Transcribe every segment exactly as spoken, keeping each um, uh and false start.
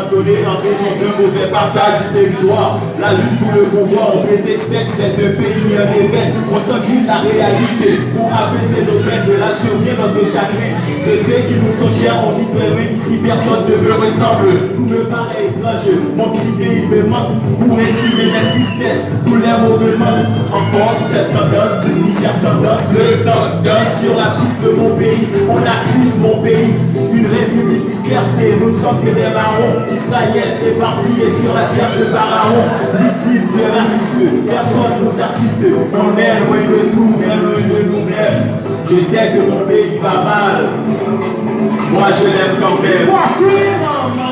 Abandonnés en raison d'un mauvais partage du territoire. La lutte pour le pouvoir, on prétexte que c'est un pays en défaite. On s'en fout de la réalité. Pour apaiser nos peines, de la survie, notre chagrin. De ceux qui nous sont chers, on vit heureux ici, personne ne me ressemble. Tout me paraît étrange, mon petit pays me manque. Pour exprimer mes tristesses, tous les mots me manquent. Encore sous cette tendance d'une misère tendance, le temps danse sur la piste de mon pays. On accueille mon pays, une république dispersée. Nous ne sommes que des marrons, Israël éparpillés sur la terre de Pharaon. Victimes de racisme, personne nous assiste. On est loin de tout, mais loin de nous-mêmes. Je sais que mon pays va mal. Moi, je l'aime quand même. Moi, je l'aime quand même.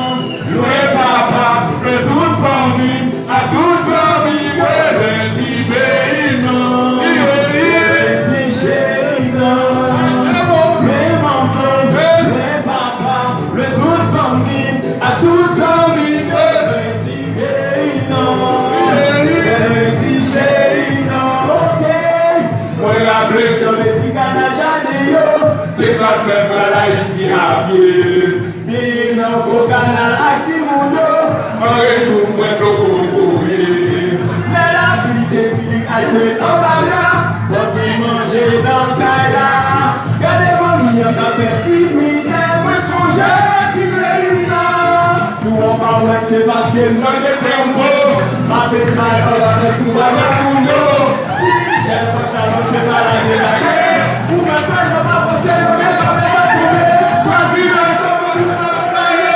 Lwen papa, lwen tout fanmi, ak tout zanmi, mwen lwen ti peyi m nan. Lwen ti cheri m nan. Lwen manman, lwen papa, lwen tout fanmi, ak tout zanmi, mwen lwen ti peyi m nan. Mwen lwen ti cheri m nan. Ok. Mwen raple jan m te di kanal Jane yo, se sa k fè m pral Ayiti a pye. Byen nan gwo kanal ak timoun yo, an retou mwen dlo kokoye. Lè lapli se silik ak pwen anba bra, fòk nou manje nan kay la. Gade manmi an k ap fè ti minèt, mwen sonje ti cheri m nan. Si w pa wè se paske m nan gen tanpo, m ape bay anba tèt pou bay nan kou yo. Ti Michel pantalon se pa lage lage. Ou menm pa nan pa panse yo gen kafè sa tonbe. Kwazi nan estomak dousman konsa ye.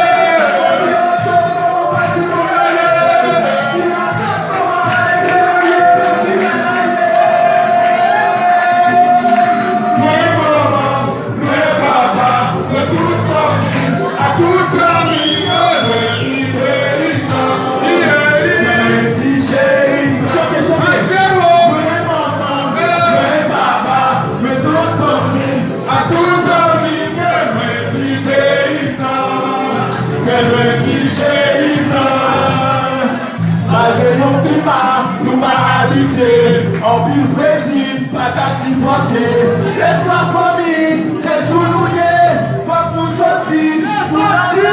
Yo to kòman pati konsa ye. Ti masak kòman ale konsa ye. Konsa ye. Mwen kòman. Mwen papa, mwen tout fanmi, ak tout zanmi, mwen lwen ti peyi m nan. Mwen lwen ti cheri m. Chante, chante. Mwen manman, mwen papa, mwen tout fanmi, ak tout zanmi, mwen lwen ti peyi m nan. Mwen lwen ti cheri m nan. Malgre yon klima nou pa abitye, anpil fredi pa ka sipòte. Lespwa fanmi, se sou nou ye, fòk nou soti pou n avanse.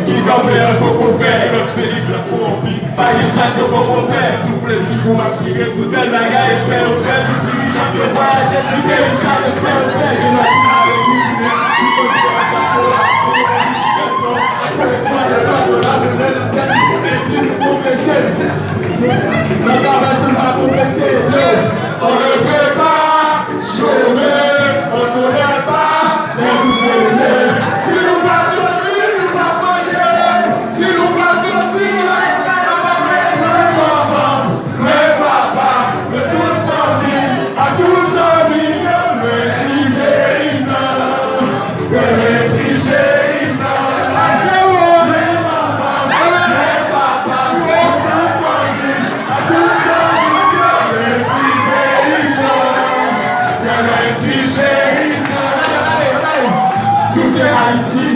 Ki kanpe an poko fè, lòt peyi blan kowonpi. Pa gen sa k yo poko fè. Tout plezi pou m ap vire, tout bèl bagay espè yo fè. Tout dirijan k yo vwayaje, si peyi sa espè yo fè. Gen lòt ki mare nou, ki konsidere dyaspora. Nan travay san pa konplekse, yo. On ne veut pas chômer, on ne veut pas les ouvriers. Si nou pa soti, nou p ap manje. Si nou pa soti, nou p ap manje. Mwen papa, mwen tout fanmi, ak tout zanmi, mwen ti peyi m nan. Mwen lwen ti cheri m nan. Mwen manman, mwen papa, mwen tout fanmi, ak tout zanmi, mwen lwen ti peyi m nan. Mwen lwen ti cheri m nan. Nou se Ayiti,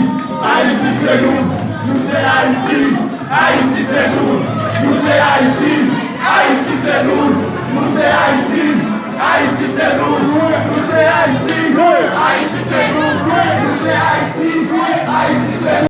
Ayiti se nou. Nou se Ayiti, Ayiti se nou. Nou se Ayiti, Ayiti se nou. Nou se Ayiti, Ayiti se nou. Nou se Ayiti, Ayiti se nou. Nou se Ayiti, Ayiti se nou.